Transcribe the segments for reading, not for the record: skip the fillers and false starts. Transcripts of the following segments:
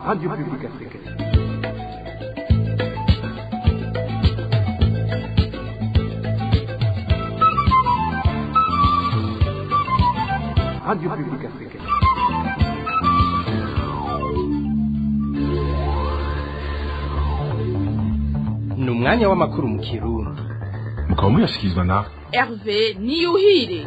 Radio Publique Africaine. Radio Publique Africaine. Ni umwanya w'amakuru mu Kirundi. Mukaba muyashyikirizwa na Hervé Niyuhire.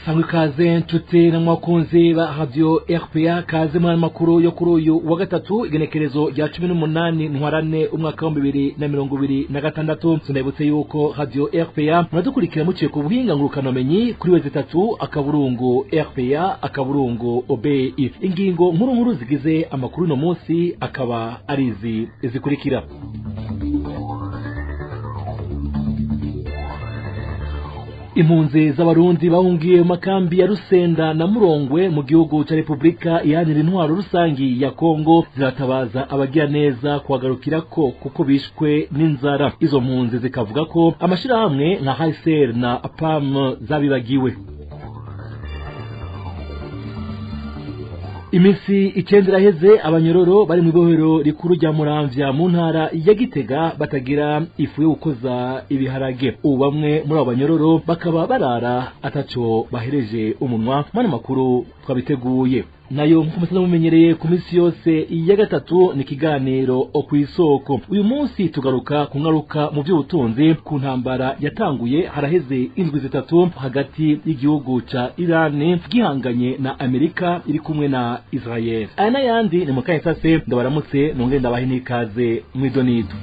Sangwe kaze nshuti n'abakunzi ba Radio RPA, kaze mu makuru yo kuri uyu wa gatatu, igenekerezo rya 18 ntwarane umwaka wa 2026. Tunabutse yuko Radio RPA muradukurikira muciye ku buhinga ngurukanomenyi kuri wezi 3 akaburungu RPA akaburungu OBI. Ingingo nkuru nkuru zigize amakuru no munsi akaba arizi zikurikira. Impunzi z'abarundi bahungiye mu makambi ya Rusenda na Murongwe mu gihugu ca Republika Iharanira Intwaro Rusangi ya Kongo ziratabaza abagira neza kuhagarukirako kuko bishwe n'inzara. Izo mpunzi zikavuga ko amashirahamwe nka HCR na PAM zabibagiwe. Iminsi 9 iraheze abanyororo bari mu ibohero rikuru rya Muramvya mu ntara ya Gitega batagira ifu yo gukoza ibiharage. Ubu bamwe muri abo banyororo bakaba barara ataco bahereje umunwa. Mana makuru twabiteguye nayo nkuko musanzwe mumenyereye ku minsi yose ya gatatu ni kiganiro kw'isoko. Uyu munsi tugaruka ku ngaruka mu by'ubutunzi ku ntambara yatanguye haraheze indwi 3 hagati y'igihugu ca Iran gihanganye na Amerika iri kumwe na Israel. Aya n'ayandi ni mukaye sase, ndabaramutse nongere ndabahe n'ikaze mw'idonido.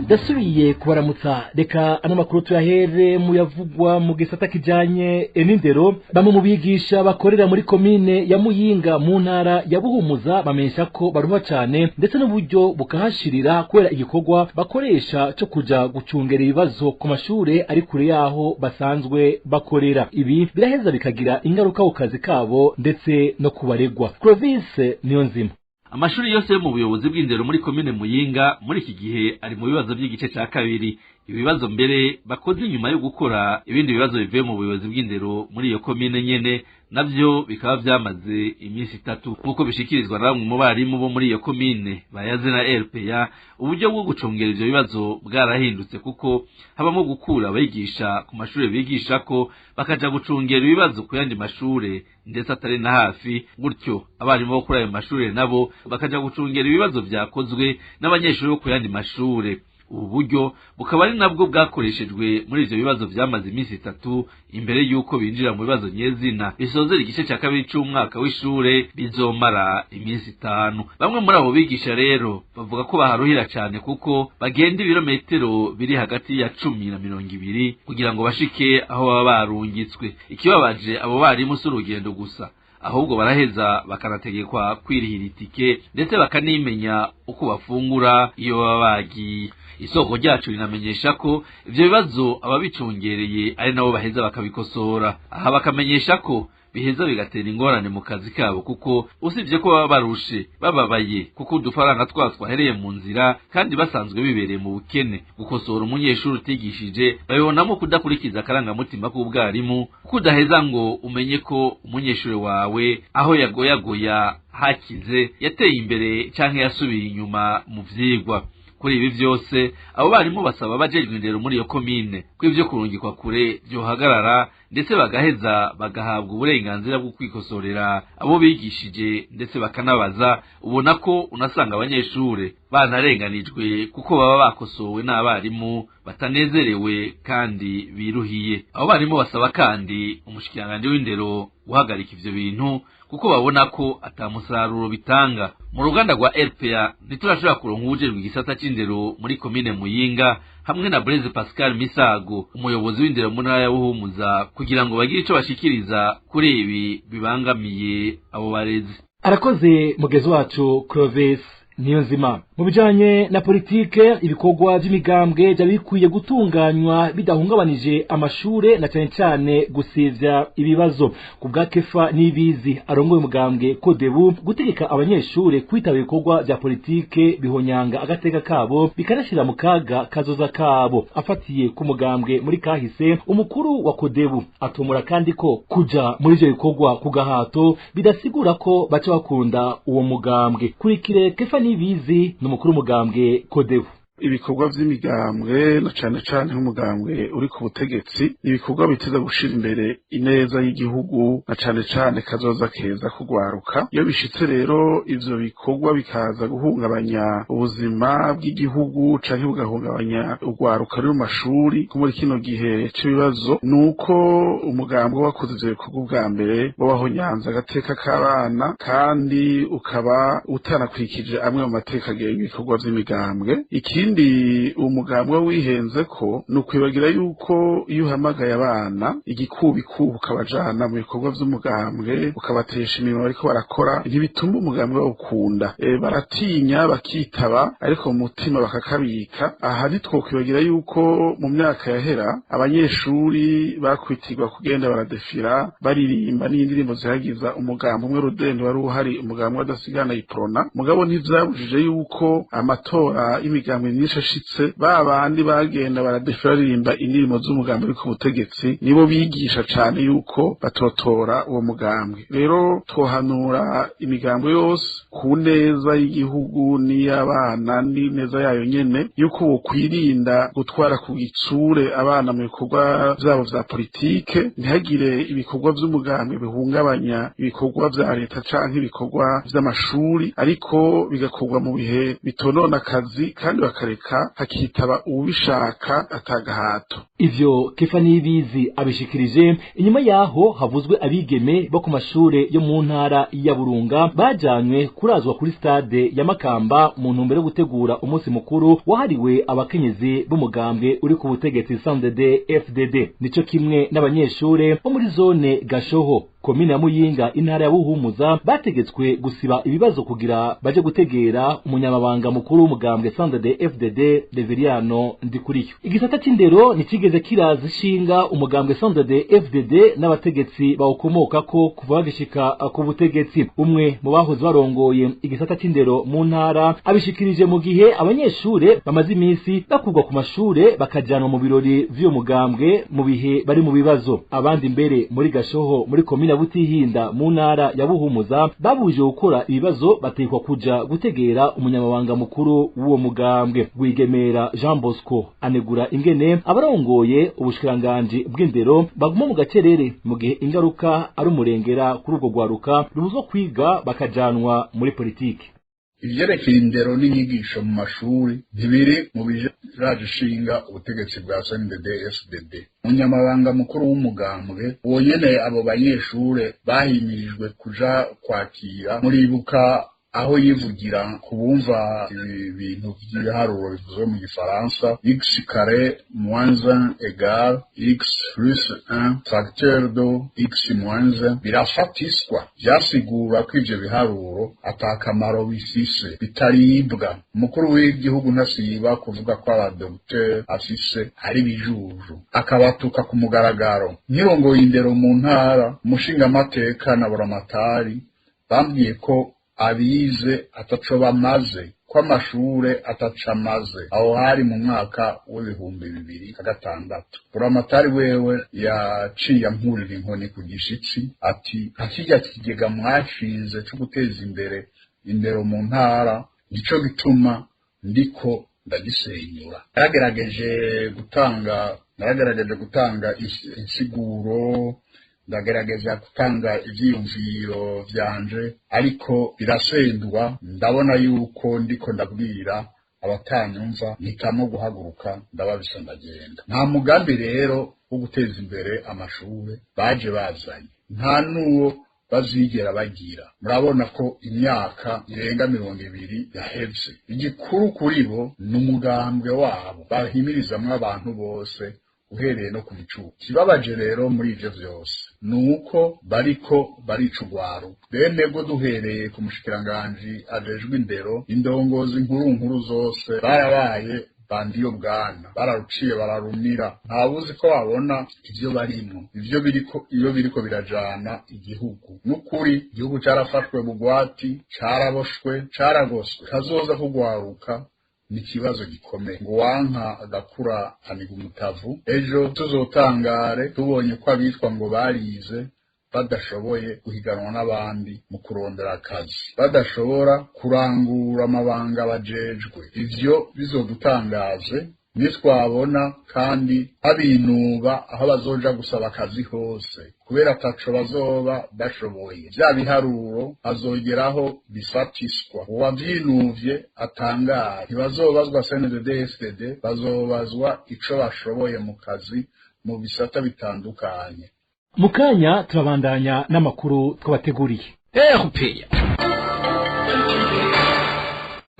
Ndasubiye kubaramutsa, reka ano makuru tuyahere muyavugwa mu gisata kijanye n'indero. Bamwe mu bigisha bakorera muri komine ya Muyinga mu ntara ya Buhumuza bamenyesha ko baruha cane ndetse n'uburyo bukahashirira kubera igikorwa bakoresha co kuja gucungera ibibazo ku mashure ari kure yaho basanzwe bakorera. Ibi biraheza bikagira ingaruka ku kazi kabo ndetse no kubaregwa. Clovis Niyonzima. Amashuri yose yo mu buyobozi bw'indero muri komine Muyinga muri iki gihe ari mu bibazo by'igice ca kabiri. Ibibazo mbere bakoze inyuma yo gukora ibindi bibazo bivuye mu buyobozi bw'indero muri iyo komine nyene navyo bikaba vyamaze iminsi 3, nk'uko bishikirizwa na bamwe mu barimu bo muri iyo komine bayaze na RPA. Uburyo bwo gucungera ivyo bibazo bwarahindutse kuko habamo gukura abigisha ku mashure bigishako bakaja gucungera ibibazo ku yandi mashure ndetse atari na hafi, gutyo abarimu bo kuri ayo mashure nabo bakaja gucungera ibibazo vyakozwe n'abanyeshuri bo ku yandi mashure. Ubu buryo bukaba ari nabwo bwakoreshejwe muri ivyo bibazo vyamaze iminsi 3 imbere y'uko binjira mu bibazo nyezina bisozera igice ca kabiri c'umwaka w'ishure bizomara iminsi 5. Bamwe muri abo bigisha rero bavuga ko baharuhira cane kuko bagenda ibirometero biri hagati ya 10 na 20 kugira ngo bashike aho baba barungitswe. Ikibabaje abo barimu si urugendo gusa, ahubwo baraheza bakanategekwa kwirihira itike ndetse bakanimenya uko bafungura iyo baba bagiye. Isoko ryacu rinamenyesha ko ivyo bibazo ababicungereye ari nabo baheza bakabikosora. Aha bakamenyesha ko biheza bigatera ingorane mu kazi kabo kuko usibye ko baba barushe bababaye kuko udufaranga twabo twahereye mu nzira kandi basanzwe bibereye mu bukene. Gukosora umunyeshuri utigishije babibonamo kudakurikiza akarangamutima k'ubwarimu, kuko udaheza ngo umenye ko umunyeshuri wawe aho yagoyagoya hakize yateye imbere canke yasubiye inyuma mu vyigwa. Kuri ibi vyose abo barimu basaba abajejwe indero muri iyo komine ko ivyo kurungikwa kure vyohagarara ndetse bagaheza bagahabwa uburenganzira bwo kwikosorera abo bigishije ndetse bakanabaza. Ubona ko unasanga abanyeshure banarenganijwe kuko baba bakosowe n'abarimu batanezerewe kandi biruhiye. Abo barimu basaba kandi umushikiranganji w'indero guhagarika ivyo bintu kuko babona ko atamusaruro bitanga. Mu ruganda rwa RPA ntiturashobora kuronka uwujejwe igisata c'indero muri komine Muyinga hamwe na Blaise Pascal Misago, umuyobozi w'indero mu ntara ya Buhumuza, kugira ngo bagire ico bashikiriza kuri ibi bibangamiye abo barezi. Arakoze mugezi wacu Clovis Niyonzima. Mu bijanye na politike, ibikorwa vy'imigambwe byari bikwiye gutunganywa bidahungabanije amashure, na cyane cyane gusivya ibibazo. Ku bwa Kefa Nibizi arongoye umugambwe Kodebu, gutegeka abanyeshure kwitaba ibikorwa vya politike bihonyanga agateka kabo, bikanashira mu kaga kazoza kabo. Afatiye ku mugambwe muri kahise, umukuru wa Kodebu atumura kandi ko kuja muri ivyo bikorwa ku gahato bidasigura ko baca bakunda uwo mugambwe. Kurikire Kefa Nibizi, n'umukuru w'umugambwe Kodebu. Ibikorwa vy'imigambwe, na cane cane nk'umugambwe uri ku butegetsi, ibikorwa biteza gushira imbere ineza y'igihugu, na cane cane kazoza keza kugwaruka. Iyo bishitse rero ivyo bikorwa bikaza guhungabanya ubuzima bw'igihugu canke bugahungabanya urwaruka ruri mu mashuri, nko muri kino gihe c'ibibazo, nuko umugambwe wakoze ivyo bikorwa ubwa mbere wabahonyanze agateka k'abana, kandi ukaba utanakwikije amwe mu mateka agenga ibikorwa vy'imigambwe. Ikindi umugambwe wihenze ko ni ukwibagira yuko iyo uhamagaye abana igikubikubu ukabajana mu bikorwa vy'umugambwe, ukabatesha imirimo bariko barakora, ntibituma umugambwe bawukunda. Baratinya bakitaba, ariko mu mutima bakakabika. Aha ntitwokwibagira yuko mu myaka yahera abanyeshuri bakwitirwa kugenda baradefira baririmba n'indirimbo zihagiza umugambi umwe rudende wari uhari, umugambi w'adasigana Iprona. Mugabo ntivyabujije yuko amatora y'imigambwe myinshi ashitse, ba bandi bagenda baradefira baririmba indirimbo z'umugambi uri ku butegetsi nibo bigisha cane yuko batotora uwo mugambwe. Rero twohanura imigambwe yose ku neza y'igihugu n'iy'abana n'ineza yayo nyene, yuko bokwirinda gutwara ku gitsure abana mu bikorwa vyabo vya politike, ntihagire ibikorwa vy'umugambwe bihungabanya ibikorwa vya leta canke ibikorwa vy'amashuri, ariko bigakorwa mu bihe bitonona akazi, kandi bakareka hakitaba uwubishaka atagahato. Ivyo Kefa Nibizi abishikirije inyuma yaho havuzwe abigeme bo ku mashure yo mu ntara ya Burunga bajanywe kurazwa kuri stade ya Makamba mu ntumbero yo gutegura umunsi mukuru wahariwe abakenyezi b'umugambwe uri ku butegetsi CNDD FDD. Nico kimwe n'abanyeshure bo muri zone Gashoho, komine ya Muyinga, intara ya Buhumuza, bategetswe gusiba ibibazo kugira baje gutegera umunyamabanga mukuru w'umugambwe CNDD FDD Reveriano Ndikuriyo. Igisata c'indero ntikigeze kiraza ishinga umugambwe CNDD FDD n'abategetsi bawukomoka ko kuva bagishika ku butegetsi. Umwe mu bahoze barongoye igisata c'indero mu ntara abishikirije mu gihe abanyeshure bamaze iminsi bakurwa ku mashure bakajanwa mu birori vy'uwo mugambwe mu bihe bari mu bibazo. Abandi mbere muri Gashoho, muri komine Butihinda, mu ntara ya Buhumuza, babujije gukora ibibazo batekwa kuja gutegera umunyamabanga mukuru w'uwo mugambwe. Rwigemera Jean Bosco anegura ingene abarongoye ubushikiranganji bw'indero baguma mu gacerere mu gihe ingaruka ari umurengera kuri urwo rwaruka rubuzwa kwiga bakajanwa muri politiki. Ivyerekeye indero n'inyigisho mu mashuri ntibiri mu biraje ishinga ubutegetsi bwa CNDD FDD. Umunyamabanga mukuru w'umugambwe wonyene abo banyeshure bahimirijwe kuja kwakira, muribuka aho yivugira kubumva ibintu vy'ibiharuro bivuzwe mu gifaransa, x carré moins 1 égale x plus 1 facteur de x moins 1, birafatiswa. Vyasigura ko ivyo biharuro atakamaro bifise, bitaribwa. Umukuru w'igihugu ntasiba kuvuga ko abadogiteri afise ari bijuju, akabatuka ku mugaragaro. Nyirongoye indero mu ntara, umushingamateka na buramatari bambwiye ko abize ataco bamaze, ko amashure ataco amaze. Aho hari mu mwaka w'2006. Buramatari wewe yaciye ankurira inkoni ku gishitsi, ati nka kirya kigega mwashinze co guteza imbere indero mu ntara, nico gituma ndiko ndagisenyura. Naragerageje gutanga insiguro, ndagerageza gutanga ivyiyumviro vyanje, ariko birasendwa. Ndabona yuko ndiko ndabwira abatanyumva, mpitamo guhaguruka ndababisa ndagenda. Nta mugambi rero wo guteza imbere amashure baje bazanye, nta n'uwo bazigera bagira. Murabona ko imyaka irenga 20 yaheze. Igikuru kuri bo ni umugambwe wabo bahimirizamwo abantu bose uhereye no ku micuko. Ikibabaje rero muri ivyo vyose nuko bariko barica urwaruka bene bwo, duhereye ku mushikiranganji ajejwe indero, indongozi nkuru nkuru zose barabaye bandiyo bwana, bararuciye bararumira, ntawuzi ko babona ivyo barimwo, ivyo biriko iyo biriko birajana igihugu. N'ukuri igihugu carafashwe bugwati, caraboshwe, caragoswe. Kazoza kugwaruka ni ikibazo gikomeye. Ngo wanka agakura aniga umutavu. Ejo tuzotangare tubonye ko abitwa ngo barize badashoboye guhiganwa n'abandi mu kurondera akazi, badashobora kurangura amabanga bajejwe. Ivyo bizodutangaze nitwabona kandi abinuba aho bazoja gusaba akazi hose, kubera ataco bazoba bashoboye. Vya biharuro azogeraho bifatiswa, uwavyinuvye atangare. Ntibazobazwa CNDD-FDD, bazobazwa ico bashoboye mu kazi mu bisata bitandukanye. Mukanya turabandanya n'amakuru twabateguriye. RPA.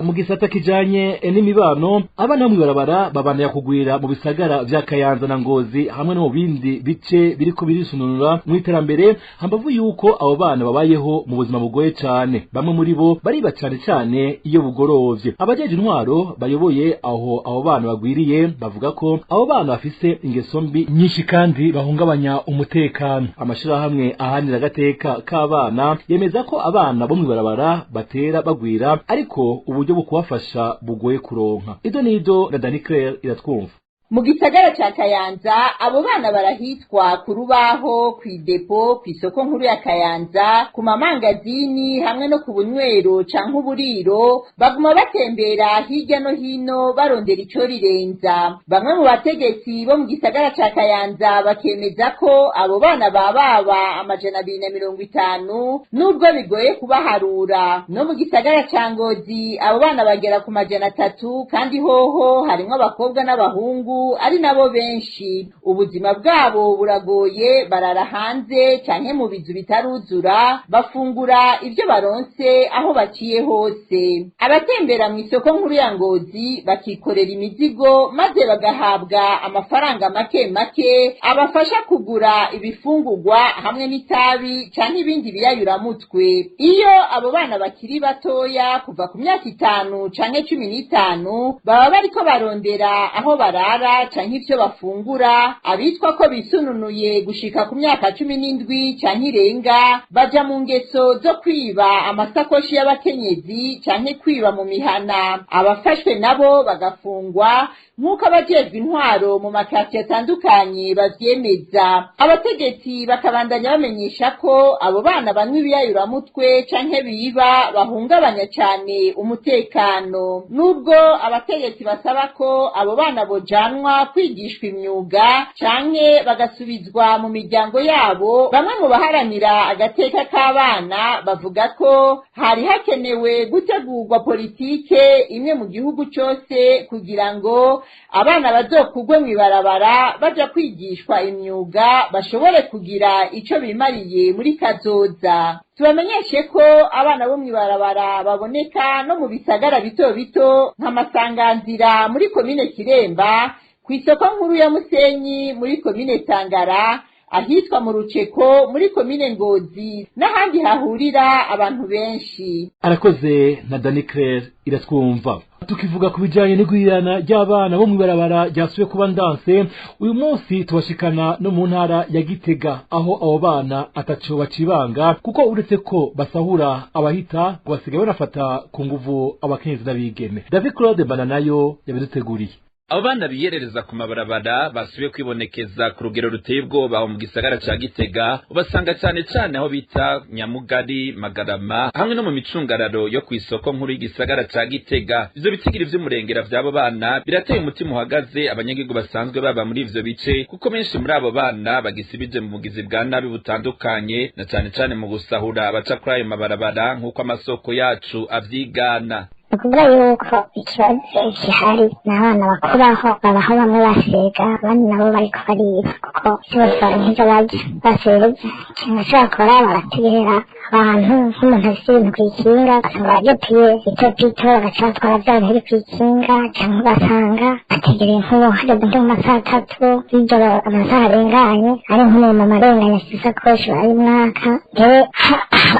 Mu gisata kijanye n'imibano, abana bo mw'ibarabara babandanya kugwira mu bisagara vya Kayanza na Ngozi hamwe no mu bindi bice biriko birisununura mu iterambere, hambavu yuko abo bana babayeho mu buzima bugoye cane. Bamwe muri bo bariba cane cane iyo bugorovye. Abajeje intwaro bayoboye aho abo bana bagwiriye bavuga ko abo bana bafise ingeso mbi nyinshi kandi bahungabanya umutekano. Amashirahamwe ahanira agateka k'abana yemeza ko abana bo mw'ibarabara batera bagwira, ariko uburyo bwo kubafasha bugoye kuronka. Ido nido na Dani Claire iratwumva. Mu gisagara ca Kayanza abo bana barahitwa ku rubaho, kw'idepo, kw'isoko nkuru ya Kayanza, ku mamangazini hamwe no ku bunywero canke uburiro. Baguma batembera hirya no hino barondera ico rirenza. Bamwe mu bategetsi bo mu gisagara ca Kayanza bakemeza ko abo bana bababa 250, nubwo bigoye kubaharura. No mu gisagara ca Ngozi abo bana bagera ku 300, kandi hoho harimwo abakobwa n'abahungu ari nabo benshi. Ubuzima bwabo buragoye, barara hanze canke mu bizu bitaruzura, bafungura ivyo baronse aho baciye hose. Abatembera mu isoko nkuru ya Ngozi bakikorera imizigo maze bagahabwa amafaranga make make abafasha kugura ibifungurwa hamwe n'itabi canke ibindi biyayuramutwe. Iyo abo bana bakiri batoya kuva ku myaka 5 canke 15 baba bariko barondera aho barara canke ivyo bafungura. Abitwa ko bisununuye gushika ku myaka 17 canke irenga baja mu ngeso zo kwiba amasakoshi y'abakenyezi canke kwiba mu mihana. Abafashwe nabo bagafungwa, nk'uko abajejwe intwaro mu makati atandukanye bavyemeza. Abategetsi bakabandanya bamenyesha ko abo bana banywa ibiyayuramutwe canke biba bahungabanya cane umutekano. Nubwo abategetsi basaba ko abo bana bojanwa kwigishwa imyuga canke bagasubizwa mu miryango yabo, bamwe mu baharanira agateka k'abana bavuga ko hari hakenewe gutegurwa politike imwe mu gihugu cose kugira ngo abana bazokugwe mw'ibarabara baja kwigishwa imyuga bashobore kugira ico bimariye muri kazoza. Tubamenyeshe ko abana bo mw'ibarabara baboneka no mu bisagara bito bito nk'Amasanganzira muri komine Kiremba, kw'isoko nkuru ya Musenyi muri komine Tangara, ahitwa mu Ruceko muri komine Ngozi n'ahandi hahurira abantu benshi. Arakoze na Dani Claire iratwumva. Tukivuga ku bijanye n'igwirana ry'abana bo mw'ibarabara ryasubiye kuba ndanse, uyu munsi tubashikana no mu ntara ya Gitega, aho abo bana ataco bacibanga, kuko uretse ko basahura abahita basigaye banafata ku nguvu abakenyezi n'abigeme. David Claude Bananayo yabiduteguriye. Abo bana biyerereza ku mabarabara basubiye kwibonekeza ku rugero ruteye ubwoba aho mu gisagara ca Gitega, ubasanga cane cane aho bita Nyamugari, Magarama hamwe no mu micungararo yo kw'isoko nkuru y'igisagara ca Gitega. Ivyo bitigiri vy'umurengera vy'abo bana birateye umutima uhagaze abanyagihugu basanzwe baba muri ivyo bice, kuko benshi muri abo bana bagisibije mu bugizi bwa nabi butandukanye, na cane cane mu gusahura abaca kuri ayo mabarabara nk'uko amasoko yacu avyigana. Ni ukuvuga yuko ikibazo gihari ni abana bakuraho babaho bamwe basega, abandi nabo bariko bariba, kuko ivyo bose baronka ivyo barya basega. Ikintu baco bakora barategera Abantu nk'umuntu afise ibintu kw'ikinga ugasanga bagepiye itopito bagaca batwara vya bintu biri kw'ikinga, canke ugasanga bategereye nk'ubu hageze nko mu masaha 3 y'ijoro, amasaha arenganye ari nk'umumama arenganye afise isakoshi barayimwaka, rero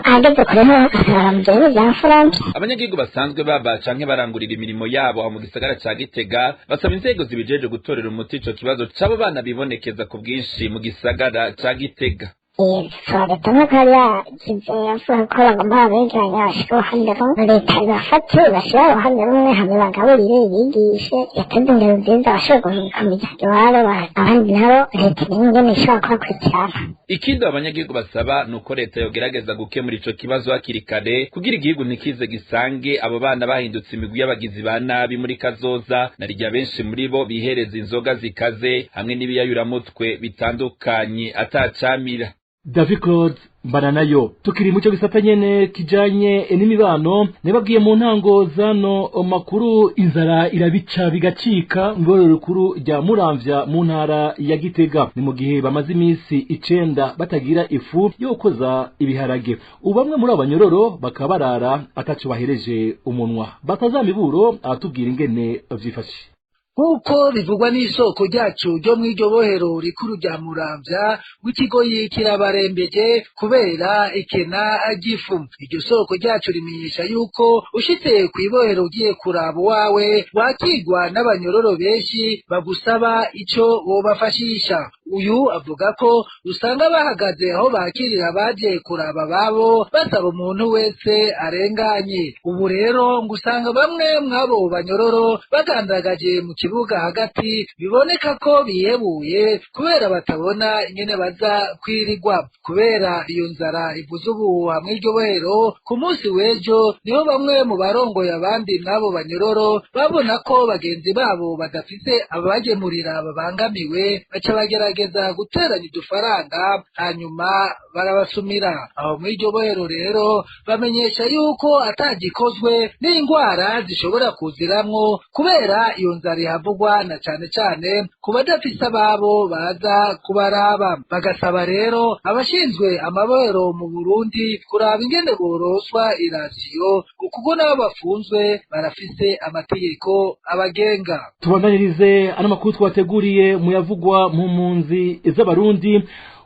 ahageze kure nko ugasanga baramugirira ivya mfurambi. Abanyagihugu basanzwe baba canke barangurira imirimo yabo aho mu gisagara ca Gitega basaba inzego zibijeje gutorera umuti ico kibazo c'abo bana bibonekeza ku bwinshi mu gisagara ca Gitega. Leta nk'uko yari yagize avuga ko bagomba babegeranya bashire uruhande rumwe, leta ibafate bashyire uruhande rumwe hamwe bagaburire bigishe, yateze ingero nziza bashobora guhirika imiryango iwabo, abandi nabo leta imenye ingene ishobora kubakurikirana. Ikindi abanyagihugu basaba ni uko leta yogerageza gukemura ico kibazo hakiri kare kugira igihugu ntikize gisange abo bana bahindutse imigwi y'abagizi ba nabi muri kazoza, na rya benshi muri bo bihereza inzoga zikaze hamwe n'ibiyayuramutwe bitandukanye atacamira. David Claude Mbananayo. Tukiri mu cyo gisata nyene kijanye n'imibano, nababwiye mu ntango zano makuru inzara irabica bigacika mu iborero rikuru rya Muramvya mu ntara ya Gitega. Ni mu gihe bamaze iminsi 9 batagira ifu yo gukoza ibiharage. Ubu bamwe muri abanyororo bakaba barara ataco bahereje umunwa. Batazamiburo aratubwira ingene vyifashe. Nk'uko bivugwa n'isoko ryacu ryo mw'iryo bohero rikuru rya Muramvya, w'ikigoyi kirabarembeje kubera ikena ry'ifu. Iryo soko ryacu rimenyesha yuko ushitse kw'ibohero ugiye kuraba uwawe wakigwa n'abanyororo benshi bagusaba ico bobafashisha. Uyu avuga ko usanga bahagaze aho bakirira abaje kuraba babo basaba umuntu wese arenganye. Ubu rero ngo usanga bamwe mw'abo banyororo bagandagaje mu kibuga hagati, biboneka ko bihebuye kubera batabona ingene baza kwirigwa kubera iyo nzara ivuze ubuhuha mw'iryo bohero. Ku munsi w'ejo niho bamwe mu barongoye abandi n'abo banyororo babona ko bagenzi babo badafise ababagemurira babangamiwe, baca bagerageza guteranya udufaranga hanyuma barabasumira. Aho mw'iryo bohero rero bamenyesha yuko atagikozwe n'ingwara zishobora kuziramwo kubera iyo nzara ihavugwa, na cane cane ku badafise ababo baza kubaraba. Bagasaba rero abashinzwe amabohero mu Burundi kuraba ingene boroswa irasiyo, kuko nabo bafunzwe barafise amategeko abagenga. Tubandanirize ano makuru twateguriye muyavugwa mu mpunzi z'Abarundi.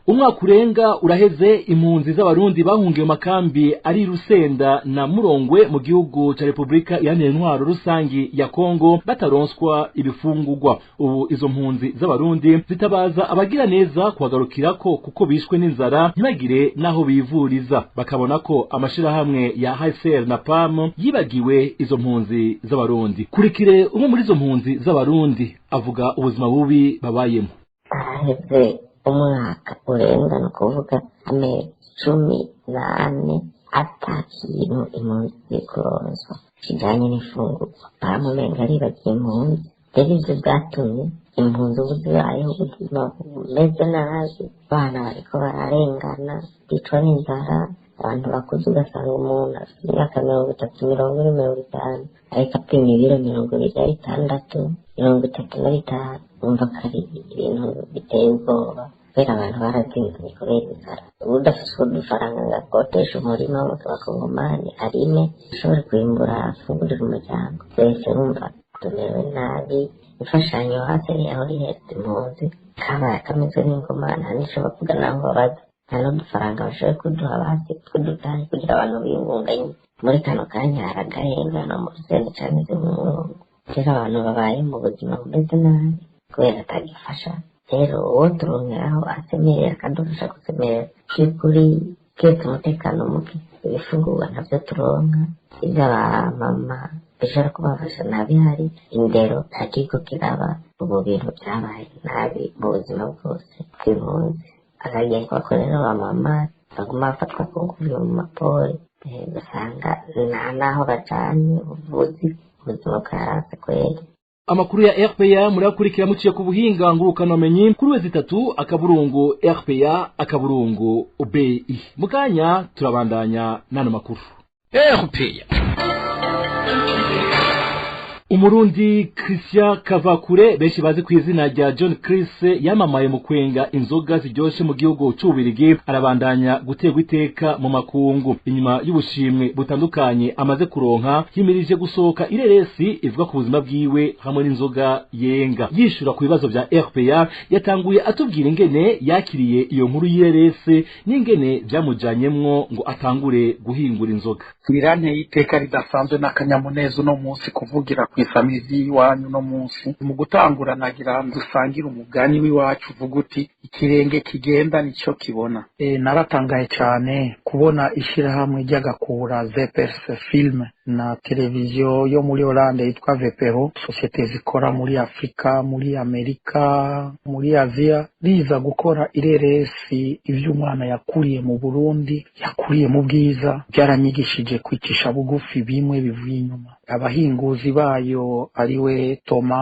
Umwaka urenga uraheze impunzi z'Abarundi bahungiye mu makambi ari Rusenda na Murongwe mu gihugu ca Republika Iharanira Intwaro Rusangi ya Kongo bataronswa ibifungurwa. Ubu izo mpunzi z'Abarundi zitabaza abagira neza kubagarukirako kuko bishwe n'inzara ntibagire naho bivuriza, bakabona ko amashirahamwe ya HCR na PAM yibagiwe izo mpunzi z'Abarundi. Kurikire umwe muri izo mpunzi z'Abarundi avuga ubuzima bubi babayemo. Araheze umwaka urenga, ni ukuvuga amezi 14 ata kintu impunzi ziri kuronswa kijanye n'imfungurwa. Baramumenga aribagiye impunzi. Rero ivyo vyatumye impunzi ubu zibayeho ubuzima bumeze nabi, abana bariko bararengana bicwa n'inzara, abantu bakuze ugasanga umuntu afite imyaka 30, 40, 50 ariko apima ibiro 26, 35. Wumva ko ari ibintu biteye ubwoba kubera abantu barazinganye kubera inzara. Udafise udufaranga ngo akoteshe umurima w'abakongomani arime ashobore kwimbura afungurire umuryango, twese wumva tumerewe nabi. Imfashanyo hasi aho ihetse impunzi kabaye kameze n'ingoma, nta n'ico bavuga naho babaza, nta n'udufaranga bashoboye kuduha basi tw'udutahe kugira abantu biyungunganye. Muri kano kanya hari agahengano mu Rusenda canke se mu Murongo. Rero abantu babaye mu buzima bumeze nabi kubera atagifasha. Rero uwo turonkeraho asemerera akadufasha gusemerera by'ukuri, keretse umutekano muke ibifungurwa ntavyo turonka, ivy'abamama bishobora kubafasha ntabihari, indero nta kiriko kiraba. Ubu bintu vyabaye nabi mu buzima bwose bw'impunzi. Akagiye kubakorera abamama baguma bafatwa ku nguvu mu mapori, ugasanga nta naho bajanye ubuvuzi, ubuzima bwaranse kweri. Amakuru ya RPA murakurikira muciye ku buhinga ngurukanomenyi kuri wezi 3 akaburungu RPA akaburungu BI. Mukanya turabandanya nano makuru. RPA. Umurundi Christian Kavakure, benshi bazi ku izina rya John Chris, yamamaye mu kwenga inzoga ziryoshe mu gihugu c'Ububirigi, arabandanya guterwa iteka mu makungu. Inyuma y'ubushimwe butandukanye amaze kuronka, yimirije gusohoka ireresi ivuga ku buzima bwiwe hamwe n'inzoga yenga. Yishura ku bibazo vya RPA, yatanguye atubwira ingene yakiriye iyo nkuru y'ireresi n'ingene vyamujanyemwo ngo atangure guhingura inzoga. Biranteye iteka ridasanzwe n'akanyamuneza uno munsi kuvugira ku isamizi y'iwanyu no munsi. Mu gutangura nagira dusangira umugani w'iwacu uvuga uti: "Ikirenge kigenda nicyo kibona." Naratangaye cyane kubona ishyirahamwe ry'agakura ZPRS Film na televiziyo yo muri Hollande yitwa VPRO, sosiyete zikora muri Afurika, muri Amerika, muri Aziya, riza gukora ireresi ivy'umwana yakuriye mu Burundi, yakuriye mu Bwiza. Byaranyigishije kwicisha bugufi bimwe bivuye inyuma. Abahinguzi bayo, ariwe Toma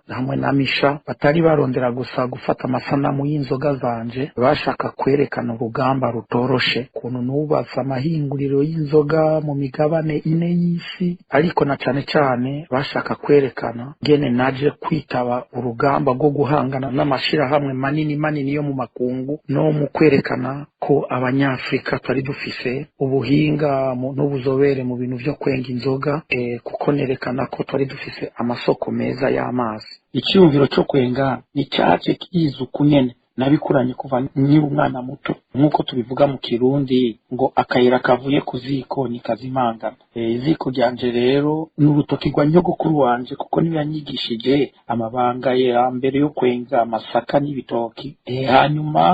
hamwe na Misha, batari barondera gusa gufata amasanamu y'inzoga zanje, bashaka kwerekana urugamba rutoroshe, ukuntu nubatse amahinguriro y'inzoga mu migabane ine y'isi, ariko na cane cane bashaka kwerekana ngene naje kwitaba urugamba rwo guhangana n'amashirahamwe manini manini yo mu makungu, no mu kwerekana ko Abanyafrika twari dufise ubuhinga n'ubuzobere mu bintu vyo kwenga inzoga, kuko nerekana ko twari dufise amasoko meza y'amazi. Icyumviro cyo kwenga ni cyaje kiza uku nyene, nabikuranye kuva nkiri umwana muto. Nk'uko tubivuga mu Kirundi ngo akayira kavuye ku ziko nikazimangana. Iziko ryanje rero ni urutoki rwa nyogokuru wanje, kuko niwe yanyigishije amabanga ya mbere yo kwenga amasaka n'ibitoki. Hanyuma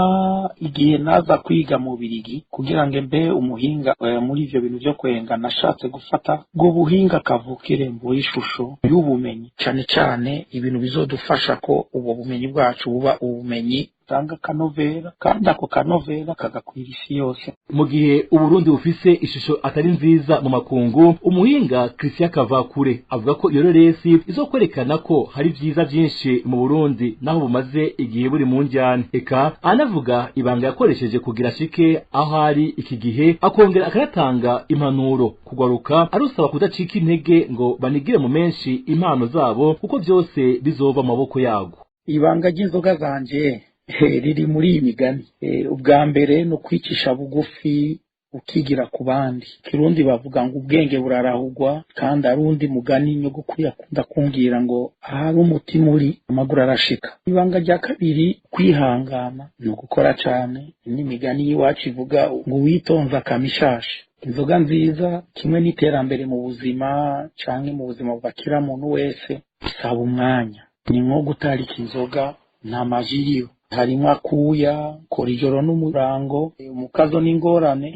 igihe naza kwiga mu Birigi kugira ngo mbe umuhinga muri ivyo bintu vyo kwenga, nashatse gufata ubwo buhinga kavukire mbuhe ishusho y'ubumenyi, cane cane ibintu bizodufasha ko ubwo bumenyi bwacu buba ubumenyi butanga akanovera, kandi ako kanovera kagakwira isi yose. Mu gihe Uburundi bufise ishusho atari nziza mu makungu, umuhinga Christian Kavakure avuga ko iyo reresi izokwerekana ko hari vyiza vyinshi mu Burundi naho bumaze igihe buri mu njyane. Eka anavuga ibanga yakoresheje kugira ashike aho ari iki gihe, akongera akanatanga impanuro kugaruka arusaba kudacika intege ngo banigire mu menshi impano zabo, kuko vyose bizova mu maboko yago. Ibanga ry'inzoga zanje riri muri iyi migani. Ubwa mbere ni ukwicisha bugufi, ukigira ku bandi. Kirundi bavuga ngo ubwenge burarahugwa, kandi ari undi mugani nyogokuru yakunda kumbwira ngo ahari umutima uri amaguru arashika. Ibanga rya kabiri, kwihangana, ni ugukora cane. N'imigani y'iwacu ivuga ngo uwitonze akamishashe. Inzoga nziza kimwe n'iterambere mu buzima canke mu buzima bwa kira muntu wese bisaba umwanya. Ni nko gutarika inzoga, nta majiriyo harimo akuya, kora ijoro n'umurango, umukazo n'ingorane,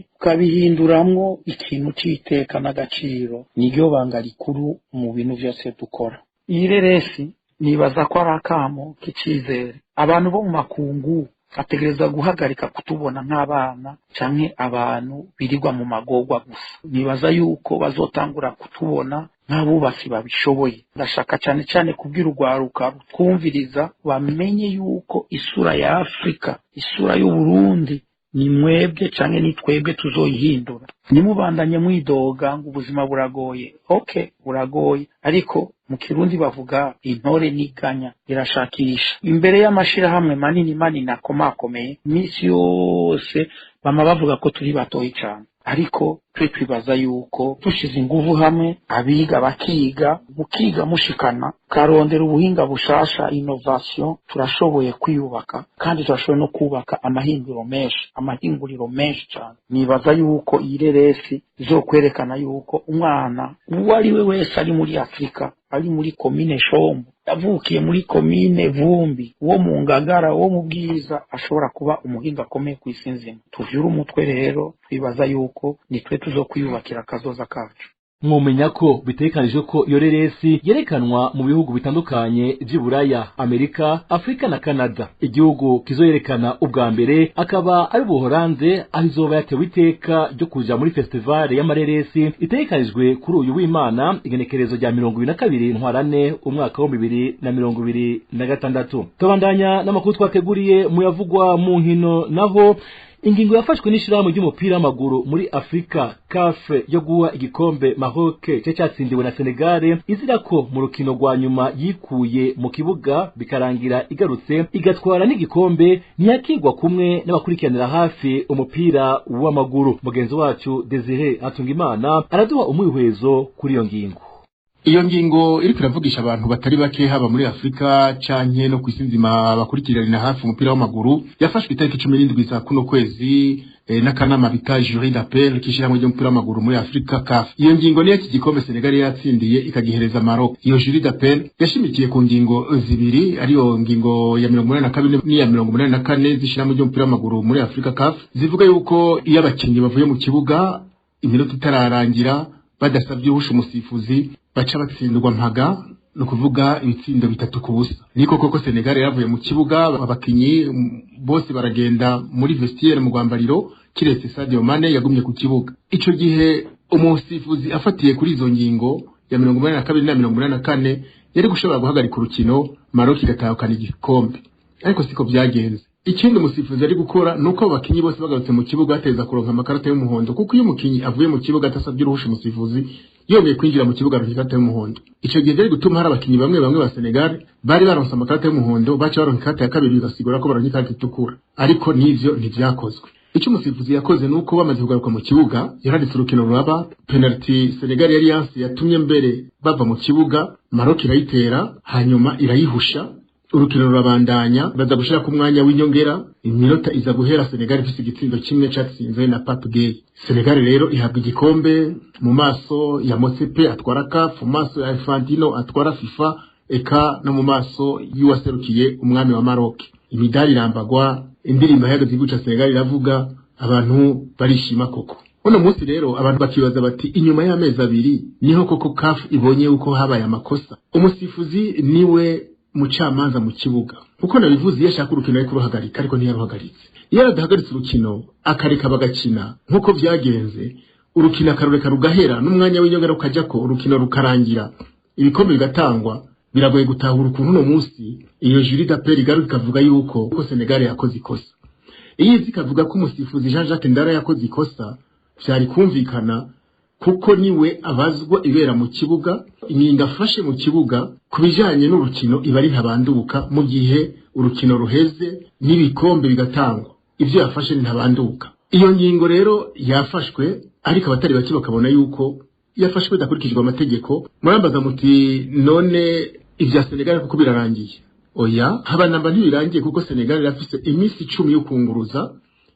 ukabihinduramwo ikintu c'iteka n'agaciro. Niryo banga rikuru mu bintu vyose dukora. Iyi reresi nibaza ko ari akamo k'icizere. Abantu bo mu makungu bategereza guhagarika kutubona nk'abana canke abantu birirwa mu magorwa gusa. Nibaza yuko bazotangura kutubona nk'abubatsi babishoboye. Ndashaka cane cane kubwira urwaruka rutwumviriza bamenye yuko isura ya Afurika, isura y'Uburundi, ni mwebwe canke ni twebwe tuzoyihindura. Nimubandanye mwidoga ngo ubuzima buragoye. Okay, buragoye, ariko mu Kirundi bavuga intore niganya irashakisha. Imbere y'amashirahamwe manini manini akomakomeye, iminsi yose bama bavuga ko turi batoyi cane, ariko twe twibaza yuko dushize inguvu hamwe, abiga bakiga, mukiga mushikana, karondera ubuhinga bushasha, innovation, turashoboye kwiyubaka kandi turashoboye no kubaka amahinguriro menshi, amahinguriro menshi cyane. Nibaza yuko iyi reresi izokwerekana yuko umwana uwo ari we wese ari muri Afurika, ari muri komine Shombo, yavukiye muri komine Vumbi, uwo mu Ngagara, uwo mu Bwiza, ashobora kuba umuhinga akomeye ku isi nzima. Tuvyure umutwe rero, twibaza yuko nitwe tuzokwiyubakira akazoza kacu. Mwomenya ko bitegekanijwe ko iyo reresi yerekanwa mu bihugu bitandukanye vy'Iburaya, Amerika, Afrika na Canada. Igihugu kizoyerekana ubwa mbere akaba ari Ubuholande, aho izoba yatewe iteka ryo kuja muri festival y'amareresi itegekanijwe kuri uyu w'Imana, igenekerezo rya 22 Ntwarante umwaka wa 2026. Tubandanya n'amakuru twateguriye muyavugwa mu nkino naho. Ingingo yafashwe n'ishirahamwe ry'umupira w'amaguru muri Afrika CAF yo guha igikombe Maroc cyo cyatsindiwe na Senegal, izira ko mu rukino rwa nyuma yikuye mu kibuga bikarangira igarutse igatwara n'igikombe, ntiyakigwa kumwe n'abakurikiranira hafi umupira w'amaguru. Mugenzi wacu Desire Hatungimana araduha umwihwezo kuri iyo ngingo. Iyo ngingo iriko iravugisha abantu batari bake, haba muri Afrika canke no kw'isi nzima, bakurikiranira hafi umupira w'amaguru. Yafashwe itariki 17 za kuno kwezi n'akanama bita jury d'appel k'ishirahamwe ry'umupira w'amaguru muri Afrika, CAF. Iyo ngingo niyo iki gikombe Senegal yatsindiye ikagihereza Maroc. Iyo jury d'appel yashimikiye ku ngingo zibiri, ariyo ngingo ya 82 n'iya 84 z'ishirahamwe ry'umupira w'amaguru muri Afrika, CAF, zivuga yuko iyo abakinyi bavuye mu kibuga iminota itararangira badasabye uhusha umusifuzi, baca batsindwa mpaga, ni ukuvuga ibitsindo 3-0. Niko koko, Senegal yaravuye mu kibuga, abakinyi bose baragenda muri vestiaire, mu rwambariro, kiretse Sadio Mane yagumye ku kibuga. Ico gihe umusifuzi afatiye kuri izo ngingo ya 82 na 84 yari gushobora guhagarika urukino, Maroc igatahukana igikombe, ariko siko byagenze. Ikindi umusifuzi ari gukora nuko abo bakinyi bose bagarutse mu kibuga bateza kuronka amakarata y'umuhondo, kuko iyo umukinyi avuye mu kibuga atasabye uruhusha umusifuzi, yongeye kwinjira mu kibuga aronka ikarata y'umuhondo. Ico gihe byari gutuma hari abakinyi bamwe bamwe ba Senegal bari baronse amakarata y'umuhondo baca baronka ikarata ya kabiri, bigasigura ko baronka ikarata itukura, ariko n'ivyo ntivyakozwe. Icyo umusifuzi yakoze nuko bamaze kugaruka mu kibuga yaranditse urukino ruraba. Penalty Senegal yari yanse yatumye mbere bava mu kibuga, Maroc irayitera hanyuma irayihusha, urukino rurabandanya, baza gushira ku mwanya w'inyongera. Iminota iza guhera Senegal ifise igitsindo kimwe catsinzwe na Pape Gueye. Senegal rero ihabwa igikombe mu maso ya Motsepe atwara CAF, mu maso ya Infantino atwara FIFA, eka no mu maso y'uwaserukiye umwami wa Maroc. Imidari irambagwa, indirimbo ihagaze igihugu ca Senegal iravuga, abantu barishima koko. Uno munsi rero abantu bakibaza bati: inyuma y'amezi 2 niho koko CAF ibonye yuko habaye amakosa? Umusifuzi niwe mucamanza mu kibuga. Kuko nabivuze, iyo ashaka urukino ariko ruhagarika, ariko ntiyaruhagaritse. Iyo adahagaritse urukino akareka bagakina nkuko vyagenze, urukino akarureka rugahera n'umwanya w'inyongera ukaja ko urukino rukarangira, ibikombe bigatangwa, biragoye gutahura ukuntu uno munsi iyo jury d'appel igaruka ikavuga yuko ko Senegal yakoze ikosa. Iyo izi ikavuga ko umusifuzi Jean Jacques Ndara yakoze ikosa, vyari kumvikana, kuko niwe abazwa ibera mu kibuga. Ingingo afashe mu kibuga ku bijanye n'urukino iba ari ntabanduka. Mu gihe urukino ruheze n'ibikombe bigatangwa, ivyo yafashe ntabanduka. Iyo ngingo rero yafashwe, ariko abatari bake bakabona yuko yafashwe bidakurikijwe amategeko. Murambaza muti: none ivya Senegal kuko birarangiye? Oya, habanamba, ntibirangiye, kuko Senegal irafise iminsi 10 yo kunguruza,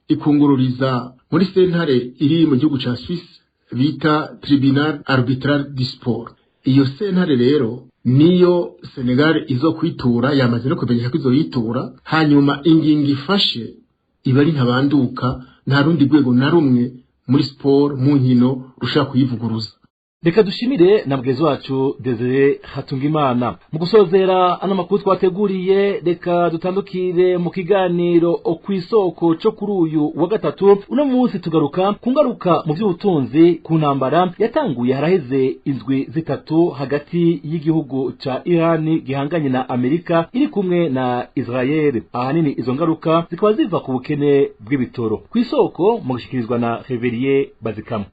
ikungururiza muri sentare iri mu gihugu ca Suisse bita Tribunal Arbitral du Sport. Iyo sentare rero niyo Senegal izo kwitura, yamaze no kumenyesha ko izoyitura, hanyuma ingingo ifashe iba ari ntabanduka, nta rundi rwego na rumwe muri sport, mu nkino, rushaka kuyivuguruza. Reka dushimire na mugenzi wacu Desire Hatungimana. Mu gusozera ano makuru twateguriye, reka dutandukire mu kiganiro Kw'Isoko cyo kuri uyu wa gatatu. Uno munsi tugaruka ku ngaruka mu by'ubutunzi ku ntambara yatanguye haraheze indwi 3 hagati y'igihugu ca Iran gihanganye na Amerika iri kumwe na Israel. Ahanini izo ngaruka zikaba ziva ku bukene bw'ibitoro. Kw'Isoko mu gushikirizwa na Reverier Bazikama.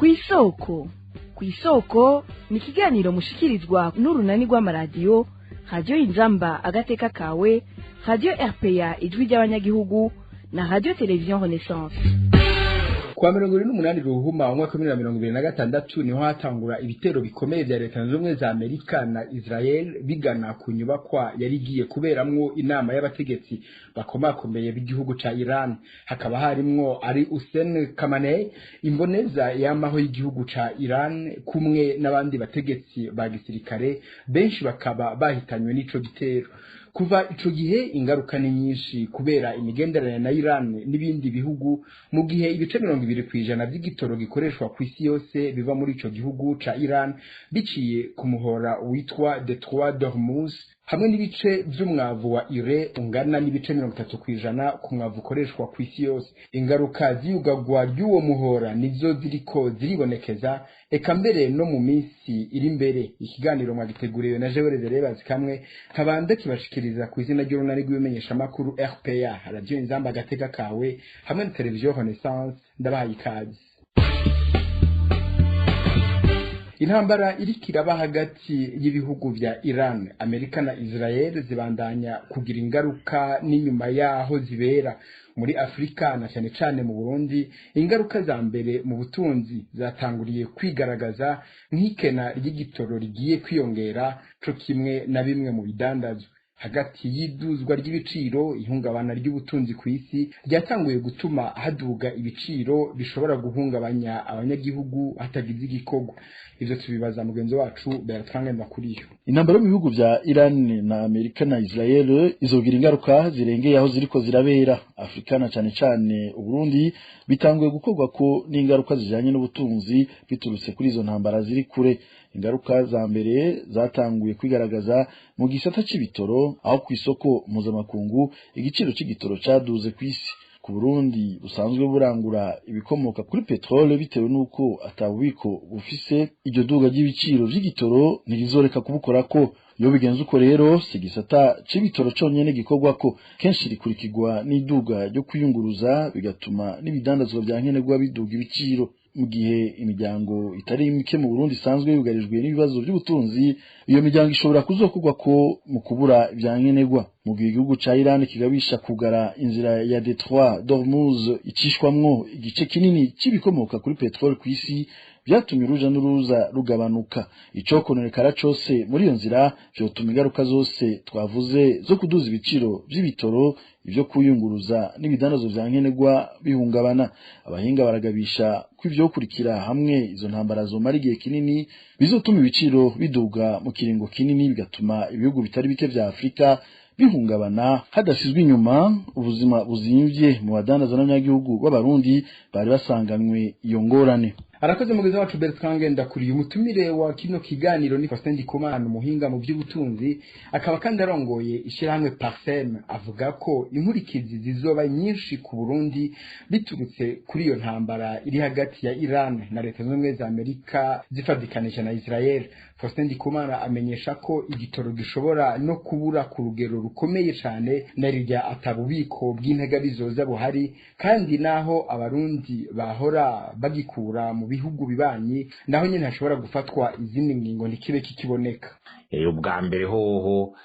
Kw'Isoko, Kw'Isoko ni ikiganiro mushikirizwa n'urunani rw'amaradiyo Radiyo Inzamba Agateka Kawe, Radiyo RPA Ijwi ry'Abanyagihugu na Radiyo Televiziyo Renaissance. Kuwa 28 Ruhuma umwaka wa 2026 niho hatangura ibitero bikomeye vya Leta Zunze Ubumwe za Amerika na Israel bigana ku nyubakwa yari igiye kuberamwo inama y'abategetsi bakomakomeye b'igihugu ca Iran. Hakaba harimwo ari Hussein Khamenei, imboneza y'amaho y'igihugu ca Iran, kumwe n'abandi bategetsi ba gisirikare benshi, bakaba bahitanywe n'ico gitero. Kuva ico gihe ingaruka ni nyinshi kubera imigenderanire na Iran n'ibindi bihugu, mu gihe ibice 20% by'igitoro gikoreshwa ku isi yose biva muri ico gihugu ca Iran biciye ku muhora witwa Detroit d'Hormuz. hamwe n'ibice vy'umwavu wa ure ungana n'ibice 30% ku mwavu ukoreshwa ku isi yose. Ingaruka z'iyugagwa ry'uwo muhora nizo ziriko ziribonekeza, eka mbere no mu minsi iri imbere. Ikiganiro mwagiteguriwe na Jewe Reverebazi kamwe nkabanda kibashikiriza ku izina ry'urunani rw'ibimenyeshamakuru RPA, Radio Inzamba Agateka Kawe hamwe na Televiziyo Renaissance. Ndabahaye ikaze. Intambara iriko iraba hagati y'ibihugu vya Iran, Amerika na Israel zibandanya kugira ingaruka n'inyuma yaho zibera muri Afrika na cyane cyane mu Burundi. Ingaruka za mbere mu butunzi zatanguriye kwigaragaza nk'ikena ry'igitoro rigiye kwiyongera, co kimwe na bimwe mu bidandazwa. Hagati y'iduzwa ry'ibiciro, ihungabana ry'ubutunzi ku isi ryatanguye gutuma haduga ibiciro bishobora guhungabanya abanyagihugu hatagize igikorwa. Ivyo tubibaza mugenzi wacu Bertrand Ndakuriyo. Intambara mu bihugu vya Iran na Amerika na Israel izogira ingaruka zirengeye aho ziriko zirabera. Afrika na cane cane Uburundi bitanguye gukorwa ko n'ingaruka zijanye n'ubutunzi biturutse kuri izo ntambara ziri kure. Ingaruka za mbere zatanguye kwigaragaza mu gisata c'ibitoro, aho ku isoko mpuzamakungu igiciro c'igitoro caduze kw'isi. Ku Burundi busanzwe burangura ibikomoka kuri petrole, bitewe nuko atabubiko bufise, iryo duga ry'ibiciro vy'igitoro ntirizoreka kubukorako. Iyo bigenze uko rero, si igisata c'ibitoro conyene gikorwako, kenshi rikurikirwa n'iduga ryo kwiyunguruza, bigatuma n'ibidandazwa vya nkenerwa biduga ibiciro. Mu gihe imiryango itari mike mu Burundi isanzwe yugarijwe n'ibibazo by'ubutunzi, iyo miryango ishobora kuzokorwa ko mu kubura ivyankenerwa. Mu gihe igihugu ca Iran kigabisha kugara inzira ya Detroit d'Hormuz icishwamwo igice kinini c'ibikomoka kuri petrole kw'isi, vyatumye uruja n'uruza rugabanuka. Icokononekara cose muri iyo nzira vyotuma ingaruka zose twavuze zo kuduza ibiciro vy'ibitoro, ivyo kuyunguruza n'ibidandazwa vya nkenerwa bihungabana. Abahinga baragabisha ko ivyokurikira hamwe izo ntambara zomara igihe kinini bizotuma ibiciro biduga mu kiringo kinini, bigatuma ibihugu bitari bike vya Afrika bihungabana, hadasizwe inyuma ubuzima buzimvye mu badandaza n'abanyagihugu b'Abarundi bari basanganywe iyo ngorane. Arakoze mugenzi wacu Bertrand Ndakuriye. Umutumire wa kino kiganiro ni Faustin Ndikumana, umuhinga mu by'ubutunzi, akaba kandi arongoye ishyirahamwe Parsem. Avuga ko inkurikizi zizoba nyinshi ku Burundi biturutse kuri iyo ntambara iri hagati ya Iran na Leta Zunze Ubumwe za Amerika zifadikanije na Israel. Faustin Ndikumana amenyesha ko igitoro gishobora no kubura ku rugero rukomeye cyane, na rirya atabubiko bw'intega bizoza buhari, kandi naho Abarundi bahora bagikura mu bihugu bibanyi naho nyine hashobora gufatwa izindi ngingo ntikibe kikiboneka. Ubwa mbere hoho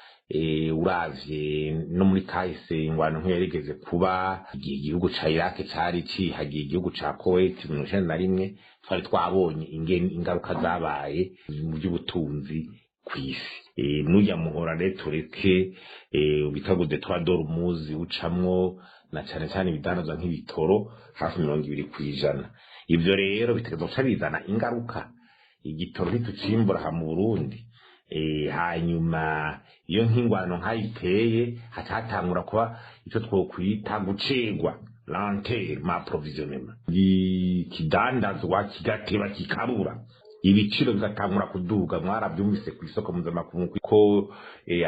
uravye no muri kahise, ingwano nk'iyarigeze kuba igihe igihugu ca Iraq cari cihagiye igihugu ca Kuwait mu 1991, twari twabonye ingene ingaruka zabaye mu by'ubutunzi kw'isi. N'urya muhora rero tureke bita ngo Detroit d'Hormuz ucamwo na cane cane ibidandazwa nk'ibitoro hafi 20%. Ivyo rero bitegerezwa guca bizana ingaruka. Igitoro ntitucimbura aha mu Burundi. Hanyuma iyo nk'ingwano nkayiteye hatatangura kuba ico twokwita gucegwa, lenteur ma provisionnement, ikidandazwa kigateba kikabura, ibiciro bigatangura kuduga. Mwarabyumvise ku isoko mpuzamakungu ko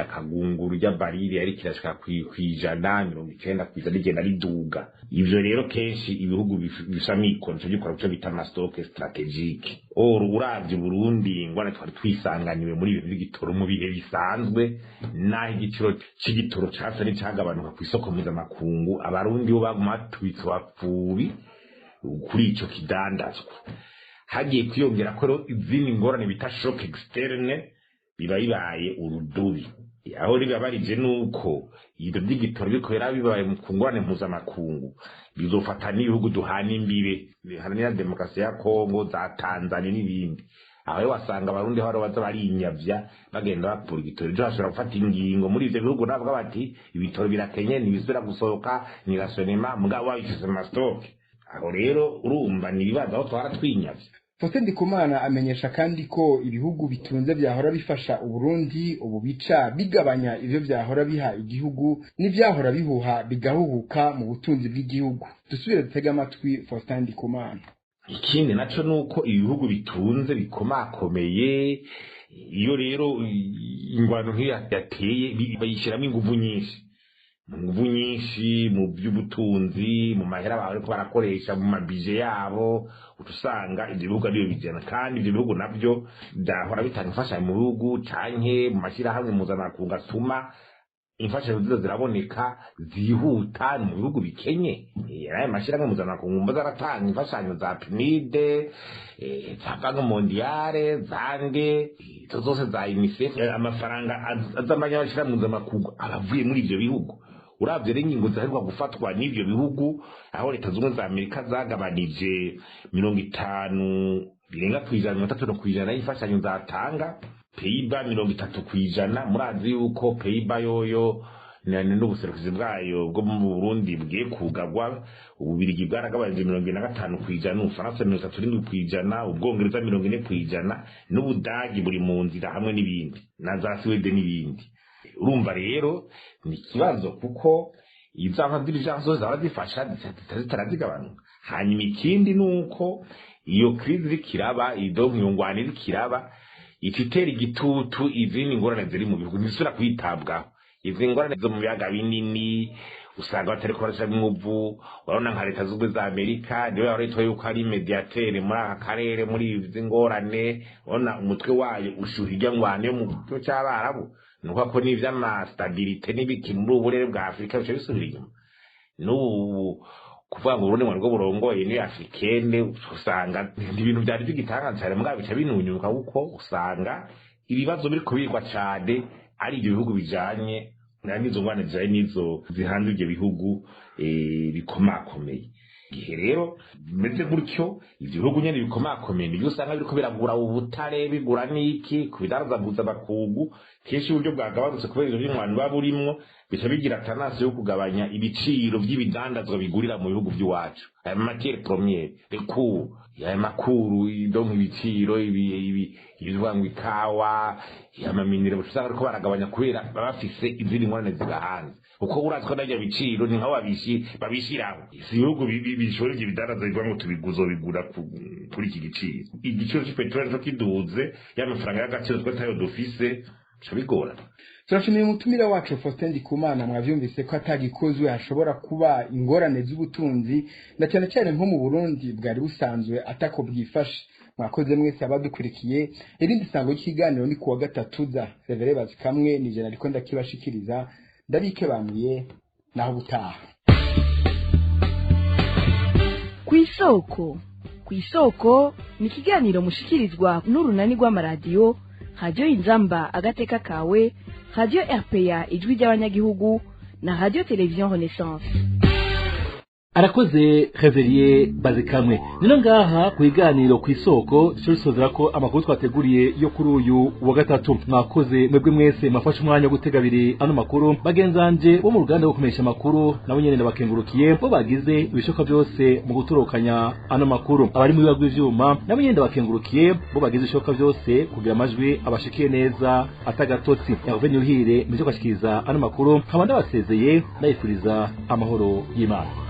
akagunguru rya barili yari kirashika 190% rigenda riduga. Ivyo rero kenshi ibihugu bisa mikoro nico gikora ico bita amastock strategique. Or uravye Burundi ingwane twari twisanganiwe muri ibintu by'igitoro mu bihe bisanzwe, naho igiciro c'igitoro casa n'icagabanuka ku isoko mpuzamakungu, Abarundi bo baguma batubitse bapfubi kuri ico kidandazwa. Hagiye kwiyongera ko izindi ngorane bita shock externe, biba bibaye urudubi. Aho ribabarije nuko ibyo by'igitoro biriko bibaye ku ngorane mpuzamakungu bizofata n'ibihugu duhana imbibe biharanira demokarasi ya Kongo, za Tanzania n'ibindi. Aho wasanga Abarundi aho baza barinyavya bagenda bapfura igitoro, ejo bashobora gufata ingingo muri ivyo bihugu navuga bati ibitoro birakenye, ntibisubira gusohoka, ni rationnement, mugabo babishyize mu mastock. Aho rero urumva ni ibibazo aho twara twinyavye. Faustin Ndikumana amenyesha kandi ko ibihugu bitunze vyahora bifasha Uburundi ubu bica bigabanya ivyo vyahora biha igihugu, n'ivyahora bihuha bigahuhuka mu butunzi bw'igihugu. Dusubire dutege amatwi Faustin Ndikumana. Ikindi naco nuko ibihugu bitunze bikomakomeye Iyo rero ingwano nk'iyo yateye, bayishyiramo inguvu nyinshi, mu nguvu nyinshi mu by'ubutunzi, mu mahera bariko barakoresha mu mabije yabo, usanga ibyo bihugu ariyo bijana. Kandi ibyo bihugu nabyo byahora bitanga imfashanyo mu bihugu canke mu mashyirahamwe mpuzamakungu atuma imfashanyo ziza ziraboneka zihuta mu bihugu bikenye. Aya mashyirahamwe mpuzamakungu mba zaratanga imfashanyo za PNUD, za Banque Mondiale, zande izo zose za UNICEF, amafaranga azamanya amashyirahamwe mpuzamakungu aba avuye muri ibyo bihugu. Uravye rero ingingo ziheruka gufatwa n'ivyo bihugu, aho Leta Zunze za Amerika zagabanije 50 birenga, 30% y'imfashanyo zatanga, Pays-Bas 30%. Murazi yuko Pays-Bas yoyo n'ubuserukizi bwayo bwo mu Burundi bugiye kugagwa. Ububirigi bwaragabanije 75%, Ubufaransa 37%, Ubwongereza 40%, n'Ubudagi buri mu nzira, hamwe n'ibindi na za Suwede n'ibindi. Urumva rero ni ikibazo, kuko izo dirigeants zose zaba zifasha zitarazigabanuka. Hanyuma ikindi ni uko iyo crise iriko iraba, iyo ngwano iriko iraba, itera igitutu izindi ngorane ziri mu bihugu ntizisubira kwitabwaho. Izi ngorane zo mu biyaga binini usanga batariko barashiramo inguvu. Urabona nka Leta Zunze za Amerika niwe yahora yitwa yuko ari médiateur muri aka karere muri izi ngorane. Urabona umutwe wayo ushuha irya ngwano yo mu gihugu c'Abarabu, ni ukuvuga ko n'ivy'ama stabilité n'ibiki muri ubu burere bwa Afurika bica bisubira inyuma. N'ubu kuvuga ngo Uburundi ngo burongoye ni africaine, usanga ibintu byari bigitangaza cyane, mugabo bica binunyuka, kuko usanga ibibazo biriko birwa cyane ari ibyo bihugu bijanye n'izo ngwane zijanye n'izo zihanze ibyo bihugu bikomakomeye. Igihe rero bimeze gutyo, ivyo bihugu nyene bikomakomeye nivyo usanga biriko biragura ubutare, bigura n'iki ku bidandaza bakungu. Kenshi uburyo bwagabanutse kubera ivyo by'umwanda buba burimwo, bica bigira tendance yo kugabanya ibiciro vy'ibidandazwa bigurira mu bihugu vy'iwacu, aya matière première, les cours, aya makuru, donc ibiciro ibi ibivuga ngo ikawa, ama minerais, usanga bariko baragabanya kubera baba bafise izindi ngorane zibahanze, kuko urazi ko n'ivyo biciro ni nk'aho babishiraho. Si ibihugu bishora ivyo bidandazwa bivuga ngo tubiguzo bigura kuri iki giciro. Igiciro c'petroli co kiduze, y'amafaranga y'agaciro twe tayo dufise, bica bigorana. Turashimiye umutumire wacu Faustin Ndikumana. Mwavyumvise ko atagikozwe hashobora kuba ingorane z'ubutunzi, na cyane cyane nko mu Burundi bwari busanzwe atako bwifashe. Mwakoze mwese abadukurikiye. Irindi sango ry'ikiganiro ni kuwa gatatu za Revere Bazikamwe ni jana ariko ndakibashikiriza, ndabikebanuye naho butaha. Kw'isoko, Kw'isoko ni ikiganiro mushikirizwa n'urunani rw'amaradiyo Radiyo Inzamba Agateka Kawe, Radiyo RPA Ijwi ry'Abanyagihugu na Radiyo Televiziyo Renaissance. Arakoze Reveriye Bazikamwe. Nino ngaha ku iganiro ku isoko cyo ko amakuru twateguriye yo kuri uyu wa gatatu. Mwakoze mwebwe mwese mwafashe umwanya wo gutega abiri ano makuru. Bagenzanje bo mu ruganda rwo kumesha amakuru nabo nyene ndabakengurukiye, bo bagize ibishoka byose mu gutorokanya ano makuru. Abari mu biba bw'ivyuma nabo nyene ndabakengurukiye, bo bagize ibishoka byose kugira amajwi abashikiye neza atagatotsi. Hervé Nyuhire muje kwashikiriza ano makuru, nkaba ndabasezeye, ndayifuriza amahoro y'Imana.